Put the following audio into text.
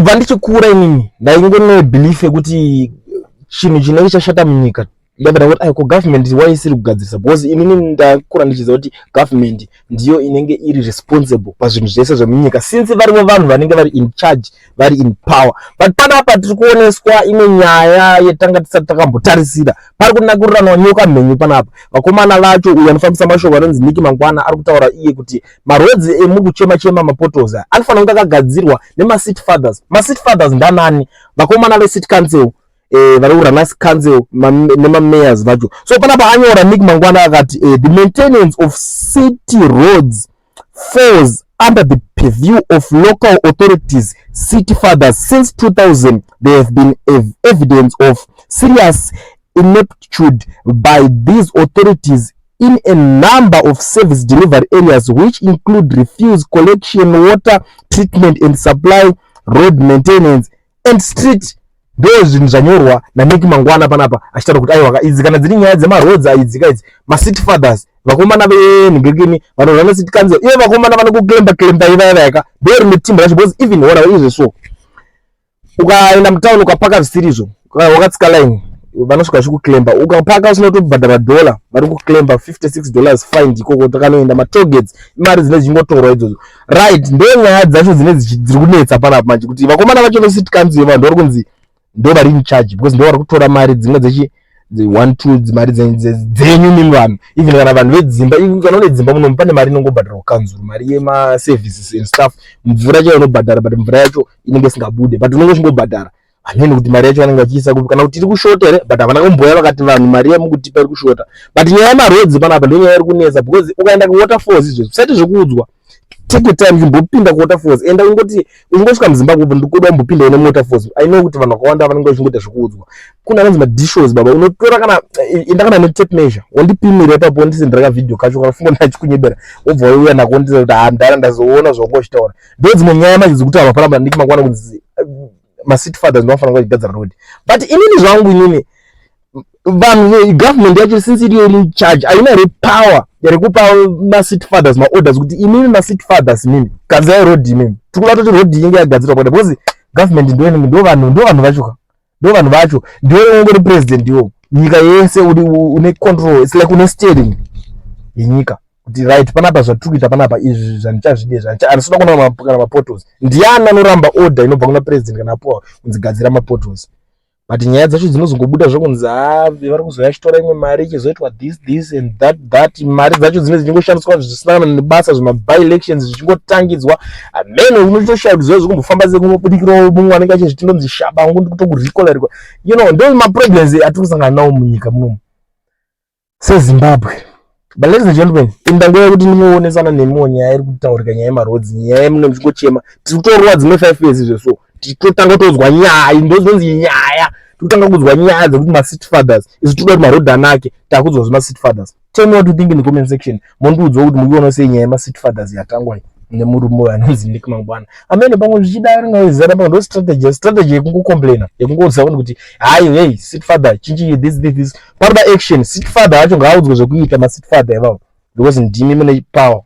Kubva ndichikura inini ndaingone belief yekuti chinhu chinenge chashata munyika, ndabva ndangoti, "Ai, ko government why isiri kugadzirisa?" Because inini ndakura ndichiziva kuti government ndiyo inenge iri responsible pazvinhu zvese zvemunyika, since varivo vanhu vanenge vari in charge, vari in power. But panapa tiri kuoneswa imwe nyaya yetanga tisati takambotarisira. Pari kunakuriranwa nyoka mhenyu panapa. Vakomana vacho, uyo anofambisa mashoko anonzi Nick Mangwana, ari kutaura iye kuti maroads emuri kuchema chema, mapotholes, anofanira kunge akagadzirwa nemacity fathers. Macity fathers ndanani? Vakomana vecity council, vari kurana council nemamayors vacho. So panapa anyora Nick Mangwana akati, "The maintenance of city roads falls under the purview of local authorities, city fathers. Since 2000 there have been evidence of serious ineptitude by these authorities in a number of service delivery areas, which include refuse collection, water treatment and supply, road maintenance and street." Ndo zvinhu zvanyorwa naNick Mangwana panapa, achitaura kuti aiwa, idzi kana dziri nyaya dzemaroads, aidzika idzi, macity fathers, vakomana venhingirikini vanorwa necity council, ivo vakomana vanokuklemba klemba ivaya, ndo rimwe team racho. Because even ona izvo, so ukaenda mutauni ukapaka zvisirizvo, wakatsika line, vanosvika vachikuklemba. Ukapaka usina kutobhadhara dollar, vari kuklemba $56 fine ikoko. Takanoenda matollgates, imari dzine dzichingotorwa idzodzo, right? Ndo nyaya dzacho dzine dziri kunetsa panapa manje, kuti vakomana vacho vecity council, vanhu vari kunzi ndo vari in charge because ndo vari kutora mari dzimwe dzechi one two, mari dzenyu mimi vanhu. Even kana vanhu vedzimba, even kana une dzimba munomu, pane mari inongobhadharwa kukanzuru, mari yemaservices and stuff. Mvura chaiyo unobhadhara, but mvura yacho inenge isingabude, but unenge uchingobhadhara. Hamene kuti mari yacho vanenge vachiisa kupi, kana kuti iri kushota here, but havana kumboya vakati vanhu mari yamukutipa iri kushota. But nyaya yemaroads panapa ndo nyaya iri kunetsa, because ukaenda kuWaterfalls izvezvi, usati zvekuudzwa, take your time, chimbopinda kuWaterfalls. Enda, ungoti uchingosvika muZimbabwe, ndikuda kumbopinda ine Waterfalls. I know kuti vanhu vakawanda vanenge vachingoita zvekuudzwa. Kuna anonzi madishos, baba. Unotora kana, enda kana netape measure, wondipimira ipapo, wondisendera kavideo kacho. Kana fungo ndachikunyebera, wobva wauya nako, wondisa kuti, "Ha, ndara ndazoona zvawanga uchitaura." Ndo dzimwe nyaya manje dzekutaurwa panapa. Nick Mangwana kunzi macity fathers ndinofanira kunge vachigadzira road. But inini zvangu, inini vanhu, government yacho, since iriyo iri in charge, haina here power rekupa macity fathers maorders kuti imimi macity fathers, imimi gadzirai road, imimi tikuda toti road inge yagadzirwa kwada? Because government ndo vanhu, ndo vanhu vacho ka, ndo vanhu vacho, ndiwe ungori president iwo nyika yese, uri une control. It's like une steering yenyika kuti, right, panapa zvatiri kuita panapa izvi zvandichazvide, handisida kuona kana mapotholes. Ndiani anoramba order inobva kuna president kana apuwa kunzi gadzira mapotholes? But nyaya dzacho dzinozongobuda zvokunzi, ha, vari kuzoya chitora imwe mari ichizoitwa this, this and that, that. Mari dzacho dzinenge dzichingoshandiswa zvisina kana nebasa, zvemaby elections zvichingotangidzwa. Amene unotoshaya kuti zuva zvikumbofamba sei. Kunobudikirawo mumwe anenge achizviti ndonzi Shabangu, ndikutokurecalla riko. Ndo maproblems atiri kusangana nawo munyika munomu seZimbabwe. But ladies and gentlemen, indanguva yekuti ndinoonesana nemiwo nyaya iri kutaurika, nyaya yemaroads, nyaya yemunenge muchingochema. Tiri kutorwa dzimwe 5 years izvo, so tichitotanga kutonzwa nyaya, ndo dzinonzi nyaya. Tikutanga kunzwa nyaya dzekuti macity fathers, isu tinoda kuti marodhi anake, takudzwa zvemacity fathers. Tell me what you think in the comment section. Mondiudzawo kuti mukuiona sei nyaya yemacity fathers yatangwa iyi nemurume uyu anonzi Nick Mangwana. Amene pamwe zvichida ringawezera, pamwe ndo strategy yekungocomplaina, yekungoudza vanhu kuti hayi, hey, city father chinchi, this, this, this. Paroda action. City father acho ngaaudzwe zvekuita, macity father ivavo, because ndimi mune power.